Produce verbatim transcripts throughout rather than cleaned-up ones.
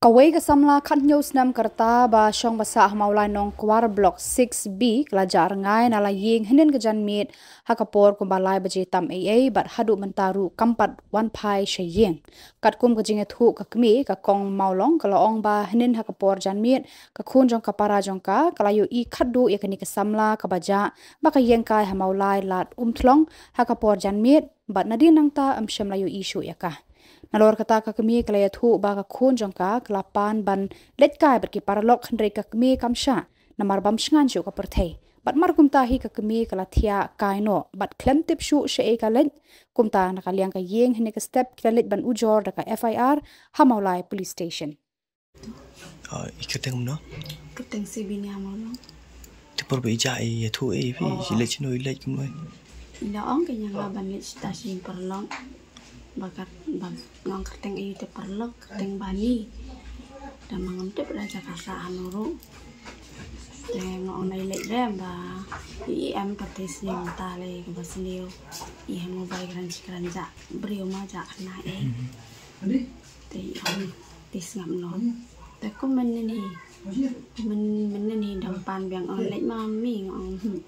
Kawei ka samla khathynñiew snem ka rta ba shong ba sah ha Mawlai Nongkwar Block six B ka la jah rngai na la ïing hynnin ka janmiet ha ka por kumba lai baje tam eiei bad haduh mynta ruh kam pat wan phai sha ïing. Katkum ka jingïathuh ka kmie, ka Kong Mawlong ka la ong ba hynnin ha ka por janmiet ka khun jong ka para jong ka ka la ïohi khatduh ïa kane ka samla kaba jah ba ka ïeng kai ha Mawlai Lad Umthlong ha ka por janmiet bad nadien nangta ym shym la ïohi shuh ïa ka. Nalor kata ka kmie ka la ïathuh ba ka khun jong ka ka la pan ban leit kai bad ki paralok hynrei ka kmie kam shah namar bym shngaiñ shuh ka pyrthei. Bad mar kumta hi ka kmie ka la thiah kai noh bad khlem tip shuh shaei ka leit. Kumta na ka liang ka ïing hynne ka step ki la leit ban ujor da ka F I R ha Mawlai Police Station. Ah, i kyrteng kumno? Kyrteng Sibinia Mawlong. Te por ba i jah i ïathuh ei phi, i leit shano, i leit kumno? I la ong ka ïa nga ban leit shata sha ïing paralok. Ba kat ba nga ong kyrteng aïu te paralok, kyrteng Bani. Da ma ngam tip da jaka sah hano ruh. Te nga ong nai leit re ba i em pat te sniew mynta lei kaba sniew. I ha mobile kran shi kran jah briew ma jah khynnah ei. Te i ong te sngap noh. Te kum mynnin hi. Myn mynnin hi dang pan biang, ong leit ma mi, nga ong hmm.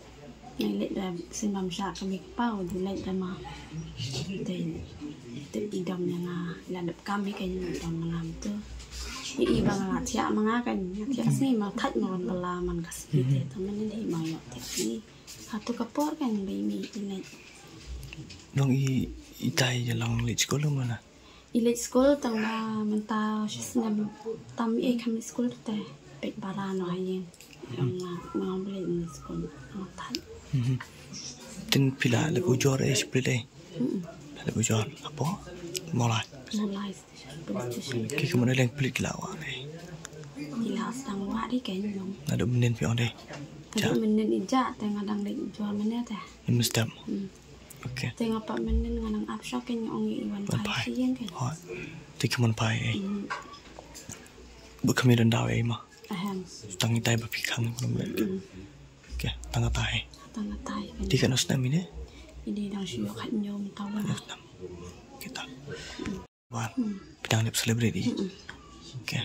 Nai leit da sien bam shah ka mi kpaw, du leit da ma. Te te i dom ïa nga, i la dep kam hi ka ïa dom nga lam tu. I i ba nga la thiah ma nga ka ïa thiah sngi ma thait ma wan bala man ka sngi te, te mynnin hi ma ïoh thiah sngi. Ha tu ka por ka ïa ba i mi i leit. Nong i i tai ïa long leit skul ma na. I leit skul tang ba mynta shi snem tam i kham leit skul te peit bara no ha ïing. Ong nga ma ong leit skul ong thait. Tin phi la leit ujor eh split eh. La leit ujor apo? Mawlai. Mawlai station, police station. Ki kumno leng plit ki la wah ne. Ki la stang wah di ken long. Naduh mynnin phi ong de. Naduh mynnin i jah te nga dang leit ujor mynne te. Mynnin step. Okay. Te nga pat mynnin nga nang ap shah ken ong i wan phai shi ïing ken. Hooid. Te ki mon phai eh. Ba khmih don daw eh ma. Ahem. Tang i tai ba phi khang kumno. Okay. Tang i tai. Tang i tai. Te kano snem ine? Ine dang shu ïoh khathynñiew mynta wan. Kano snem? Kita. Wan. Phi dang dep celebrate i. Okay.